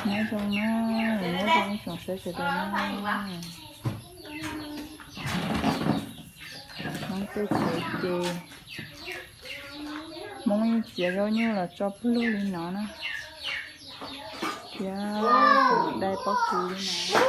Nyob zoo na, nyob zoo ib tsoom saib sawv daws na. Hmoob tej tsev ces Hmoob yeej txiav zaub nyuj los tso pawg lug li no na. Thiab dai pob kws li no.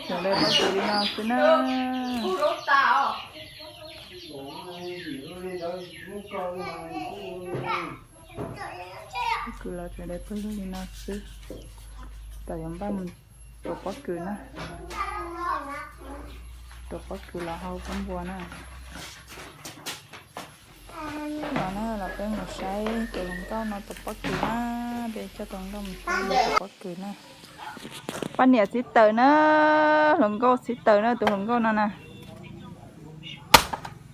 Tsuas dai pob kws li no xwb na. Pob kws los tsuas dai pawg lug li no xwb. Tam yuav npaj mus tuav pob kws na. Tuav pob kws los hau pob npua na. Los na, los peb mus saib tus hluas nkauj no tuav pob kws na. Peb coj tus hluas nkauj mus saib nws tuav pob kws na. Poj niam txhib taws na, hluas nkauj txhib taws na, tus hluas nkauj no na.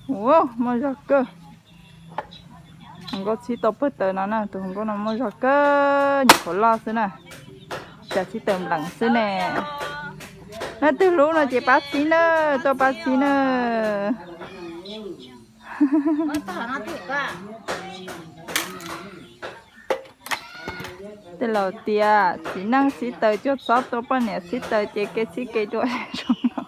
Ua, muaj zog kawg. Hluas nkauj txhib tau pawg taws no na, tus hluas nkauj no muaj zog kawg, nyuam qhuav loj xwb na. Cas txhib taws npleem xwb ne. Leej twg hlub no ces pab txhib na, tuaj pab txhib na. Tej laus tias txiv neej txhib taws cuag txhob tua, poj niam txhib taws ces kev txhib kev dua zoo no.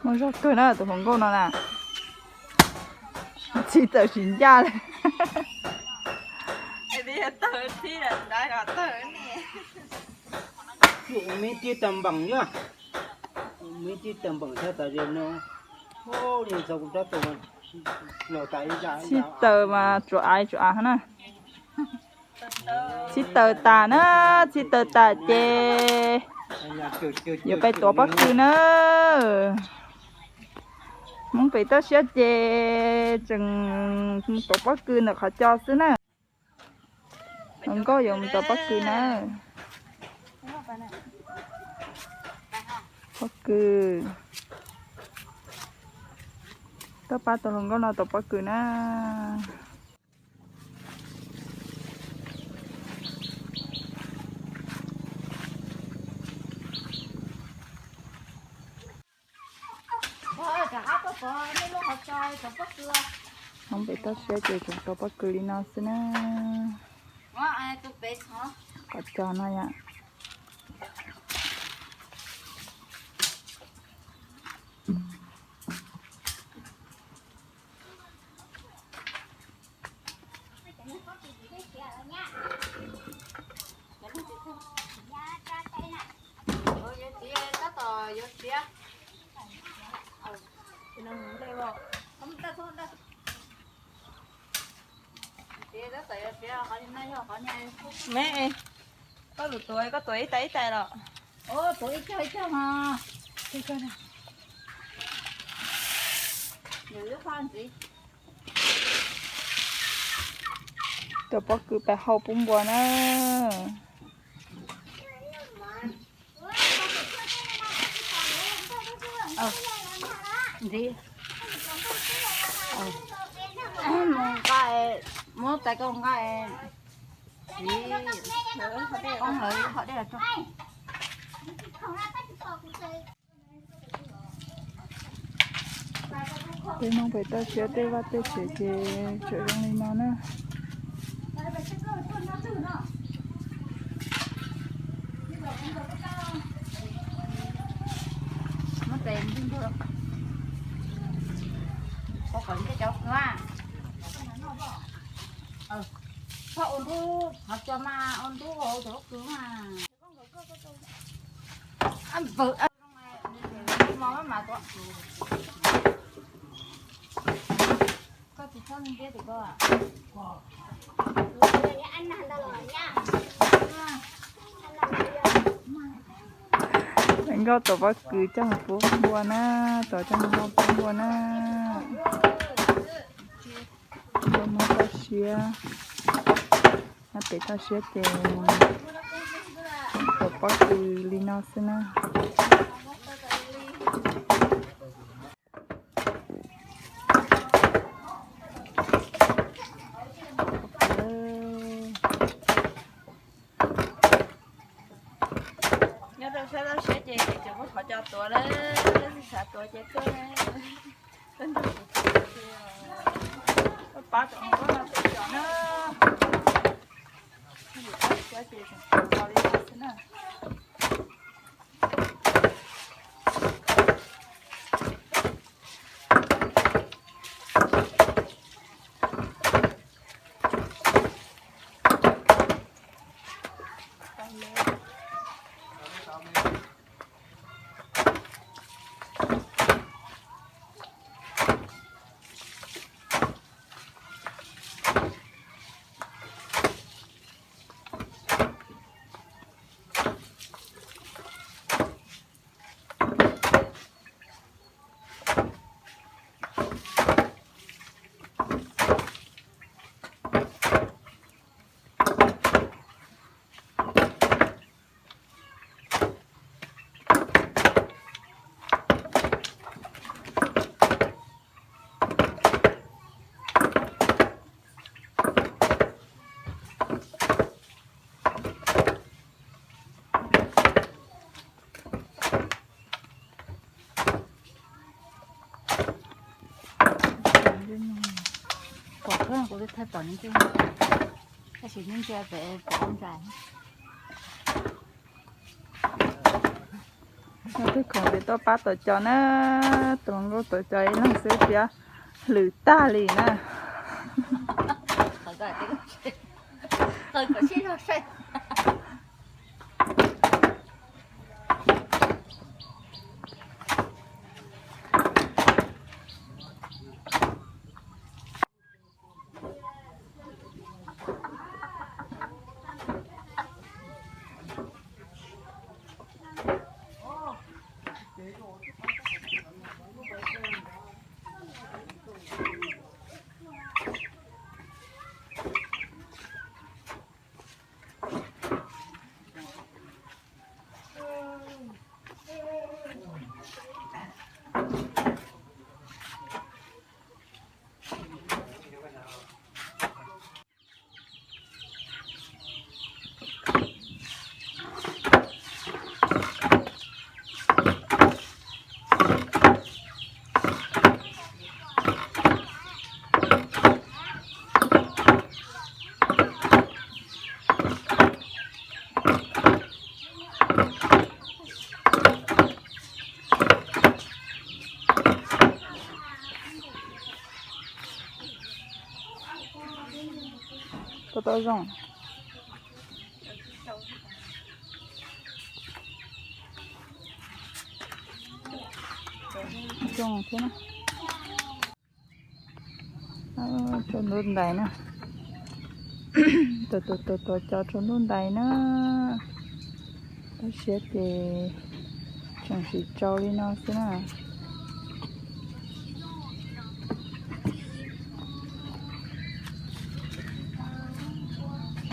Muaj zog kawg na tus hluas nkauj no na. Txhib taws tsis ncaj li. Ua me tib tag npeem yom, me tib tag npeem thaj tas no, li txog kuv rab tus, txhib taws mas tsuas aiv tsuas av na. Txhib taws tas na, txhib taws tas ces yuav pais tuav pob kws na. Hmoob pem toj siab ces tseem tuav pob kws ntawm qhov cos xwb na. Hluas nkauj yuav mus tuav pob kws na. Pob kws. Tuaj pab tus hluas nkauj no tuav pob kws na. Hmoob pem toj siab ces tseem tuav pob kws li no xwb na. Qhov cos no yom. Me, koj lus tuav, koj tuav ib tais ib tais los? Tuav ib cag ib cag os. Tuav pob kws pais hau pub npua na. Ntxiv. Mus nqa, muab tais koj nqa. Ntxiv, koob lawv qhov dej los tso. Peb Hmoob pem toj siab tej vaj tej tsev ces tseem zoo li no na. Koj ua ntub, qhov cos mas ua ntub hauv cov pob kws mas. Nkauj tuav pob kws coj mus pub npua na, tuav coj mus hau pub npua na. Nkauj Hmoob toj siab, nyob pem toj siab ces tuav pob kws li no xwb na. Nyob rau Saib tau siab ces tseem muab qhov cos tuav na, xav tuav ces tuaj, tuaj nrog kuv tuav ces, tuaj pab tus hluas nkauj no tuav cos na. Siab ces tseem tuav cos li no xwb na. Pom kawg kuv twb thaij pom nws ntsia, tab sis nws ntsia pem pom ntsa. Nws twb khoom tias tuaj pab tuav cos na, tus hluas nkauj tuav cos ib leeg xwb thiab hlwm tag li na. Tau tau zoo. Zoo thiab na. Tsau ntuj ntais na. Tuav tuav tuav tuav cos tsau ntuj ntais na. Tab sis ces tseem siv tsau li no xwb na.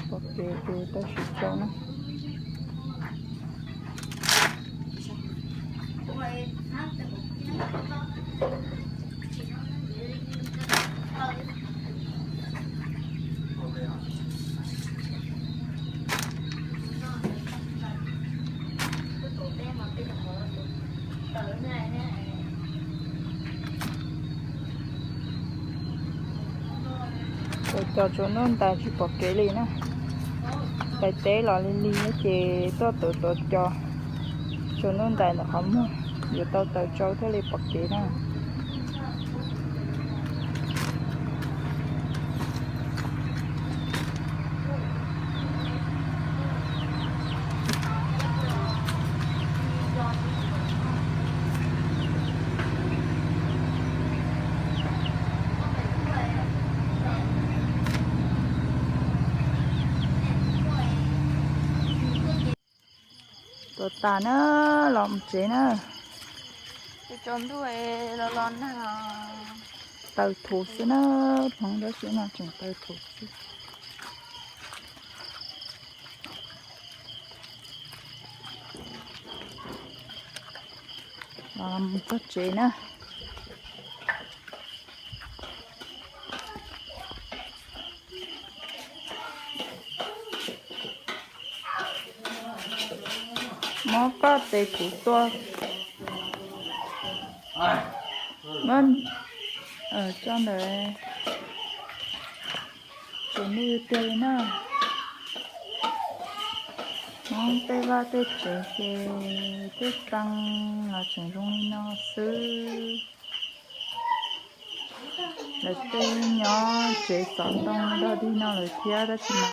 Pom kev ces tau siv tsau na. Tuav cos tsau ntuj ntais tsis pom kev li na. Pais teb los lig lig ces tuaj tuav tuav cos tsau ntuj ntais ntawm qhov muag, yuav tau taws tsau thiaj li pom kev na. Tuav tas na, los mus tsev na. Tsaus ntuj los los nag. Taws thuv xwb na, hmoov dab tsi no tseem taws thuv xwb. Los mus txog tsev na. Mob Pab tes kuv tua. Muab tso ntawd. Tsev nws tiag li na. Hmoob tej vaj tej tsev ces tej xeev los tseem zoo li no xwb. Lawv tej nyob tsev xov ntoo dog dig no lawm thiab tab sis mas